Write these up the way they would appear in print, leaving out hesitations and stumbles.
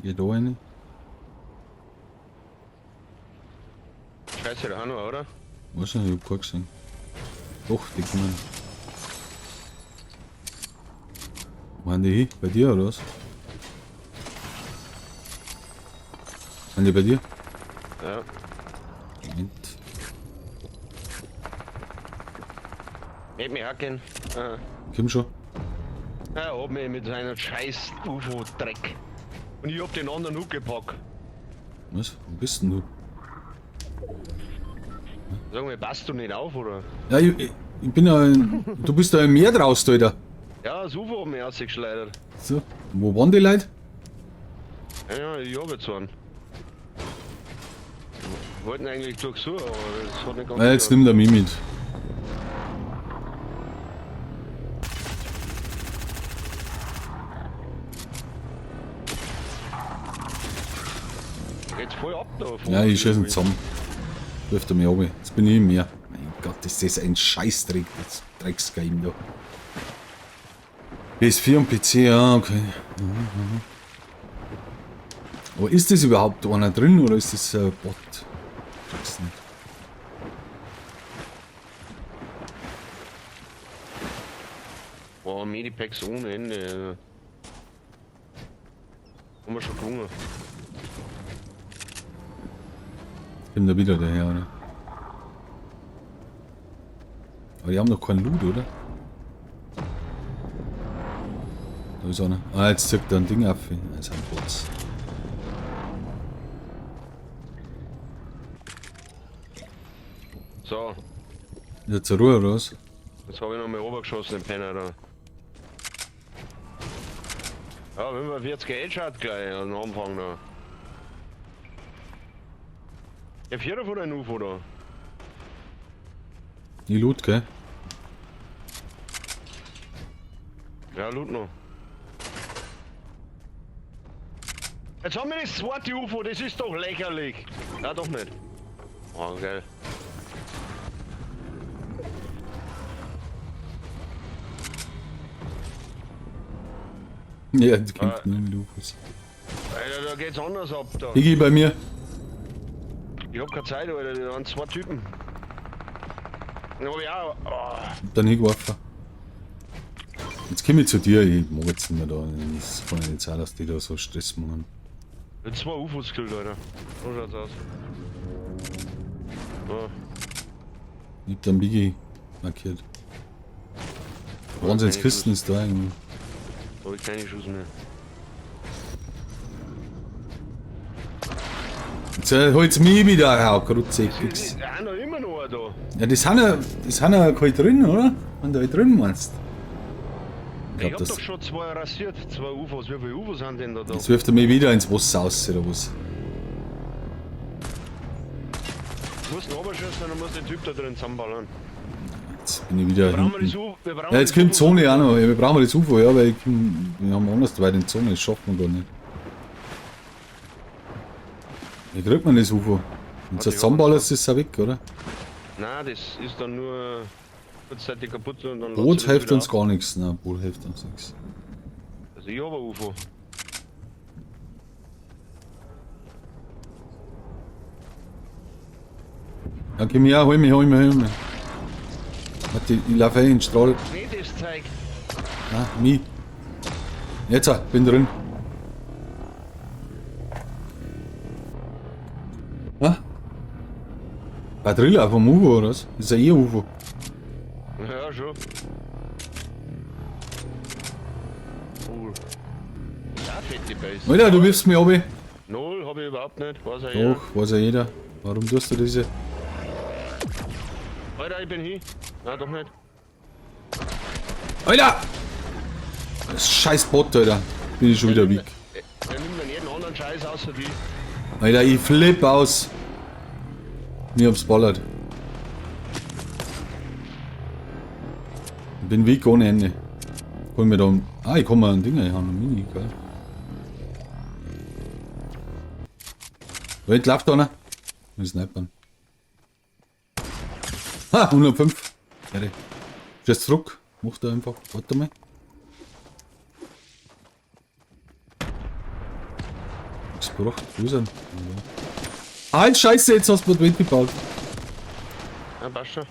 Geh da rein. Scheiße, da haben wir, oder? Weiß nicht, ich hab keinen gesehen. Doch, die kommen. Wo sind die hin? Bei dir oder was? Sind die bei dir? Ja. Moment. Nicht mehr hacken. Ah. Komm schon. Er hat mich mit seinem scheiß UFO-Dreck. Und ich hab den anderen Hut gepackt. Was? Wo bist denn du? Sag mal, passt du nicht auf, oder? Ja, ich bin ja in, du bist da im Meer draußen, Alter. Ja, das UFO hat mich rausgeschleudert. So. Wo waren die Leute? Ja, ja, ich hab jetzt einen. Wollten eigentlich durchsuchen, aber das hat nicht ganz Ja, jetzt geklappt. nimmt er mich mit. Geht's voll ab da. Ja, ich schieße ihn zusammen. Wirft er mich runter. Jetzt bin ich im Meer. Mein Gott, ist das ein Scheißdreck. Das Drecksgame da. PS4 und PC, ja, okay. Mhm, mhm. Aber ist das überhaupt einer drin oder ist das ein Bot? Ich weiß nicht. Boah, Medipacks ohne Ende. Haben wir schon gewonnen. Kommt da wieder daher, oder? Aber die haben doch keinen Loot, oder? Da ist einer. Ah, jetzt zirkt er ein Ding auf. Das ist ein Bot. So, Ist jetzt Ruhe, oder was? jetzt habe ich noch mal runtergeschossen, den Penner da. Ja, 45 Headshot gleich am Anfang da. Der Vierer von deinem UFO da. Die Loot, gell? Ja, Loot noch. Jetzt haben wir das zweite UFO, das ist doch lächerlich. Ja, doch nicht. Oh, geil. Ja, die kämpft nur mit UFOs. Alter, da geht's anders ab da. Biggie bei mir. Ich hab keine Zeit, Alter, da waren zwei Typen. Dann hab ich auch. Oh. Hab dann hingeworfen. Jetzt komm ich zu dir, ich mag jetzt nicht mehr da. Das kann ja nicht sein, dass die da so Stress machen. Ich hab zwei UFOs gekillt, Alter. So schaut's aus. So. Ich hab dann Biggie markiert. Wahnsinns Kisten ist da irgendwie. Hab ich keine Schuss mehr. Jetzt holt's mich wieder, Herr Krutze. Die sind doch immer noch da. Ja, das haben ja, das haben ja keine drin, oder? Wenn du drin meinst. Ich Ich glaub, hab das. doch schon zwei rasiert, zwei UFOs. Wie viele UFOs sind denn da da? Jetzt wirft er mich wieder ins Wasser aus, oder was? Du musst ihn runterschießen, dann muss den Typ da drin zusammenballern. Jetzt bin ich wieder Brauchen wir hinten. das UFO? Wir brauchen Ja, jetzt das kommt UFO. Zone auch noch. Ja, wir brauchen das UFO, ja, weil ich, wir haben anders weit in Zone, das schaffen wir gar nicht. Wie kriegt man das UFO? Wenn du das zusammenballerst, ist es auch weg, oder? Nein, das ist dann nur kurzzeitig kaputt und dann. Boot lädt sich das hilft wieder uns auf. gar nichts. Nein, Boot hilft uns nichts. Also ich hab ein UFO. Ja, komm her, hol mich, hol mich, hol mich. Warte, ich laufe in den Strahl. Nee, das zeigt. Ah, mich. Jetzt, bin drin. Ah? Patrouille vom UFO, oder was? Das ist ja eh UFO. Ja, schon. Cool. Ja, fette Base. Alter, du wirfst mich runter. Null hab ich überhaupt nicht. Weiß ja jeder. Doch, weiß ja jeder. Warum tust du diese? Alter, ich bin hier. Nein, doch nicht. Alter! Das scheiß Bot, Alter. Bin ich schon wieder weg. Er nimmt dann jeden anderen Scheiß außer die. Alter, ich flipp aus. Mir hab's ballert. Ich bin weg ohne Ende. Hol mir da ein. Ah, ich kann mir ein Ding reinhauen, ein Mini, geil. Da hinten läuft einer. Mit Snipern. Ha, 105. Fertig. Jetzt zurück. Mach da einfach. Warte mal. gebracht? Wo ist er? Halt, Scheiße, jetzt hast du mir die Wand gebaut. Ja, passt schon.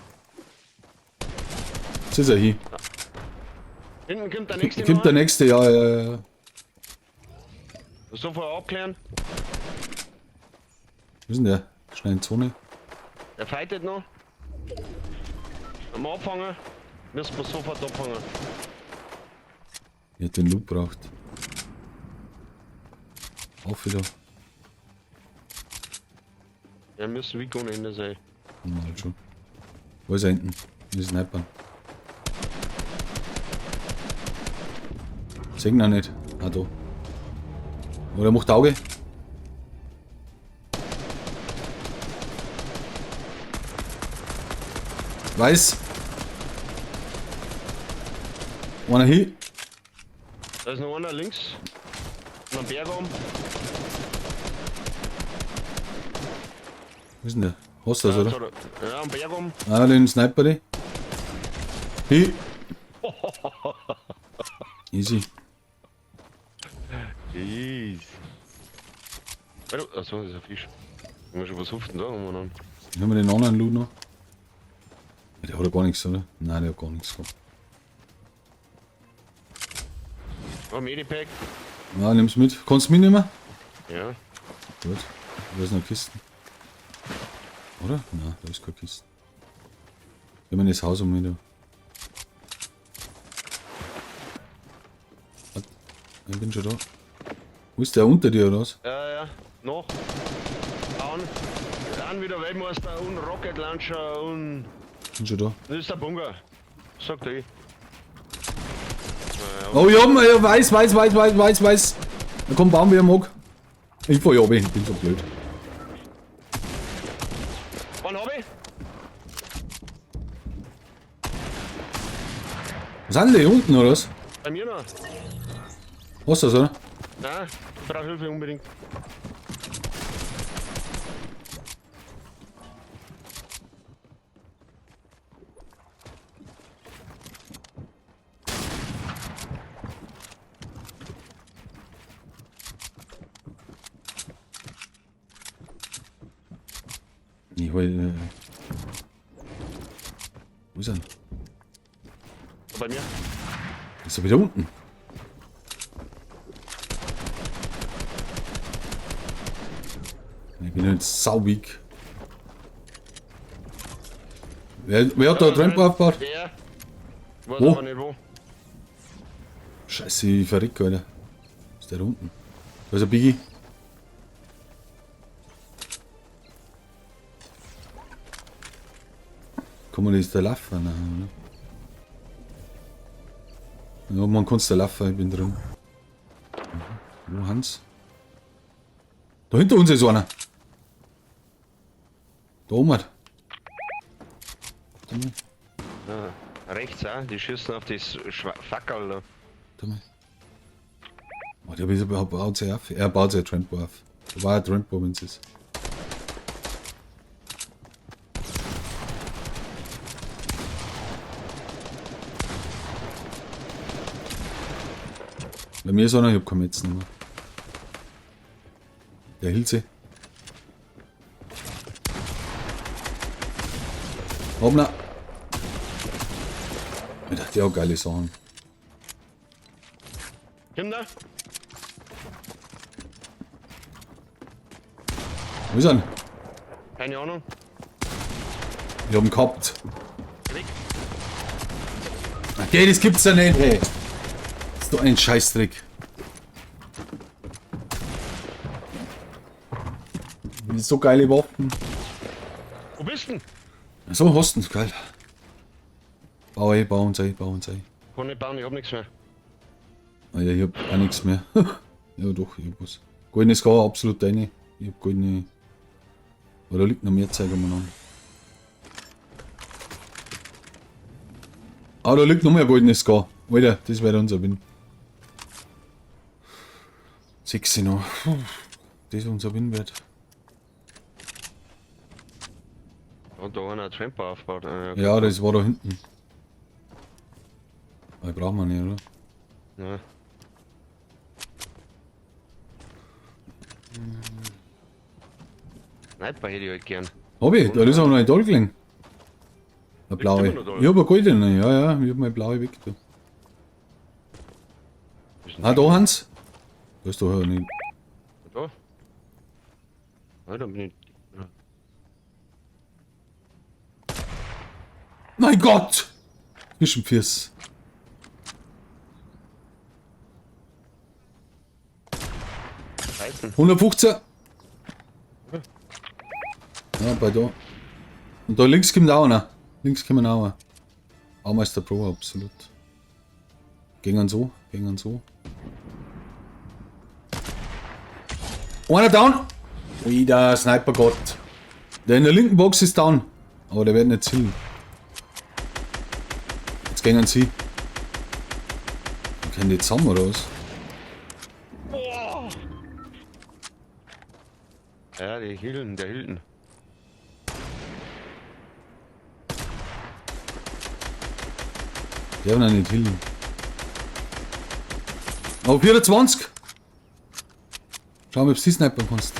Jetzt ist er hier. Hinten kommt der nächste. Kommt der nächste, ja, ja, ja. Sofort abklären. Wo ist denn der? Schnell in Zone. Der fightet noch. Am Abfangen. Müssen wir sofort abfangen. Ich hätte den Loot braucht. Auf wieder. Ja, müssen wir ohne Ende sein. Mal schon. Wo ist er hinten? Die Sniper. Sehen ihn nicht. Ah, da. Oder macht Auge. Weiß. Einer hier. Da ist noch einer links. Und am Berg oben. Wo ist denn der? Hast du das, Ja, oder? Ja, am Berg oben. Ah, den Sniper, die. Hi. Easy. Easy. Achso, das ist ein Fisch. Ich muss schon was huften da umeinander. Dann haben wir den anderen Loot noch. Der hat ja gar nichts, oder? Nein, der hat gar nichts gehabt. Oh, Medipack. Ja, nimm's mit. Kannst du mitnehmen? Ja. Gut. Da ist noch Kisten. Oder? Nein, da ist keine Kiste. Gehen wir in das Haus um wieder. Ich bin schon da. Wo ist der unter dir oder was? Ja, ja. Noch. Down. Dann wieder Weltmeister und Rocket Launcher und. Bin schon da. Das ist der Bunker. Sagt er. Oh ja, ja, weiß, weiß, weiß, weiß, weiß, weiß. Da kommt Baum, wie er mag. Ich fahr ja runter, ich bin so blöd. Wann hab ich? Was sind die unten oder was? Bei mir noch. Hast du das, oder? Nein, ich brauche Hilfe unbedingt. Ich hol. Wo ist er? Bei mir. Ist er wieder unten? Ich bin jetzt sau weak. Wer hat da Tramp aufgebaut? Der. Ich weiß Wo? aber nicht wo. Scheiße, ich verreck, Alter. Ist der da unten? Da ist ein Biggie. Kann man das da laufen? Nein, oder? Ja, man kann da laufen, ich bin drin. Mhm. Wo, Hans? Da hinter uns ist einer. Da oben. Warte mal, Ja, rechts auch, die schießen auf das Fackel da. warte mal. Oh, der baut sich auf. Er baut sich ein Trampo auf. Da war ein Trampo, wenn es ist. Bei mir ist einer, ich hab kein Metz mehr. Der hielt sich. Hoppla. Ich dachte, ja, geile Sachen. Komm da. Wo ist er? Keine Ahnung. Ich hab ihn gehabt. Weg. Okay, das gibt's ja nicht, hey. Das ist doch ein Scheißdreck. So geile Waffen. Wo bist denn? So, Hosten, geil. Bau ein, bau uns ein, bau uns ein. Kann nicht bauen, ich hab nichts mehr. Ah ja, ich hab auch nichts mehr. Ja doch, ich hab was. Goldenes Scar, absolut deine. Ich hab goldene. Aber da liegt noch mehr Zeug umeinander. Ah, da liegt noch mehr goldenes Scar. Alter, das wäre unser Win. 6 noch. Puh, das ist unser Win-Wert. Und da einer Tramper aufgebaut. Ja, das war da hinten. Aber brauchen wir nicht, oder? Ja. Sniper hätte ich halt gern. Hab ich, da ist aber noch ein da gelegen. Eine blaue. immer noch da? Ich hab eine goldene, ja, ja, ich hab meine blaue weg da. Ist denn Ah, da Hans. Da ist doch nicht. Da? Ja, da bin ich. Ja. Mein Gott! Zwischenpfirs. Scheißen. 115. Ja, bei da. Und da links kommt auch einer. Links kommt auch einer. Baumeister Pro, absolut. Gingen so, gingen so. Einer down! Ui, der Sniper-Gott. Der in der linken Box ist down. Aber der wird nicht zielen. Jetzt gehen sie. Können die zusammen oder was? Boah! Ja, die Hilton, der Hilton. Der wird nicht healen. Oh, 24! Schau mal, ob du sie snipern kannst.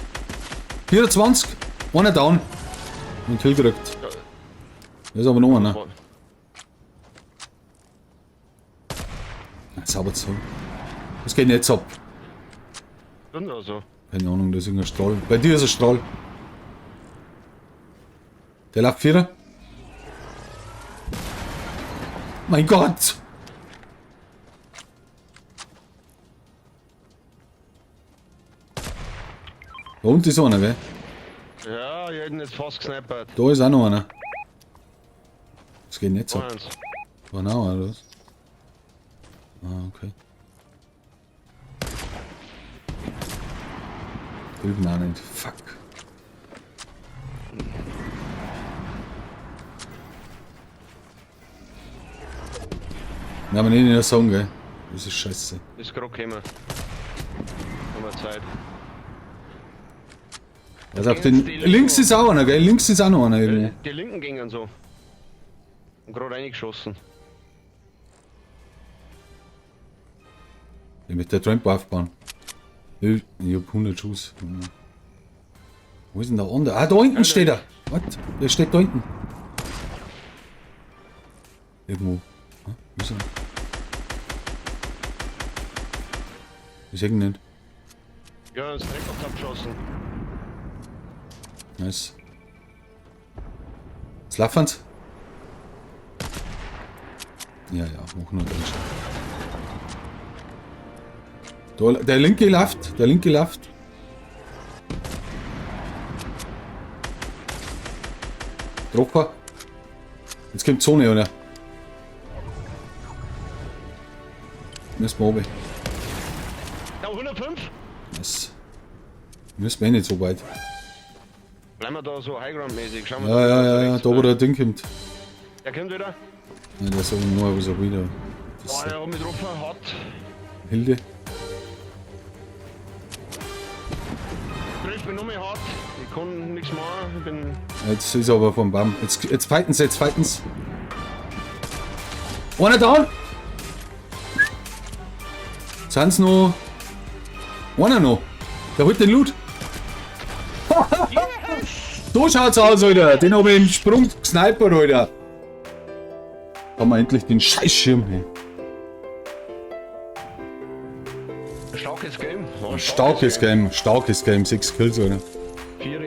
24! Einer down. Und Kill gekriegt. Da ist aber noch einer. Sauber zu. Was geht denn jetzt ab? Schon da so. Keine Ahnung, da ist irgendein Strahl. Bei dir ist ein Strahl. Der läuft vierer. Mein Gott! Da unten ist einer, gell? Ja, ich hätte ihn jetzt fast gesnipert. Da ist auch noch einer. Das geht nicht so. Eins. War noch einer, oder was? Ah, okay. Drüben auch nicht. Fuck. Nein, aber nicht in der Song, gell? Das ist scheiße. Ist gerade gekommen. Haben wir Zeit. Also auf den. Links ist auch einer, gell? Links ist auch noch einer irgendwo. Die linken gingen so. Und gerade reingeschossen. Ich möchte der Tramp aufbauen. Ich hab 100 Schuss. Wo ist denn der andere? Ah, da hinten steht er! Was? Der steht da hinten. Irgendwo. Hm? Wo ist er? Ich seh ihn nicht. Ja, das direkt abgeschossen. Nice. Jetzt laufen. Ja, ja, mach nur den. Da, der linke läuft, der linke läuft. Dropper. Jetzt kommt Zone, oder? Müssen wir runter. Ja, 105? Nice. Müssen wir eh nicht so weit. Bleiben wir da so Highground-mäßig. Schauen wir Ja, ja, ja, ja, da wo der Ding kommt. Der kommt wieder. Nein, der ist aber nur so wieder. Das Oh, ist der hat mich getroffen, hart. Hilde. Trifft mich nur mehr hart. Ich kann nichts machen. Ich bin. Jetzt ist er aber vom Baum. Jetzt fighten sie, jetzt fighten sie. Einer down! Sind's noch. Einer noch. Der holt den Loot. So schaut's aus, Alter. Den hab ich im Sprung gesnipert, Alter. Haben wir endlich den Scheißschirm, hey. Starkes Game. War ein Starkes Game, starkes Game. 6 Kills, Alter. 4.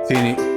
10.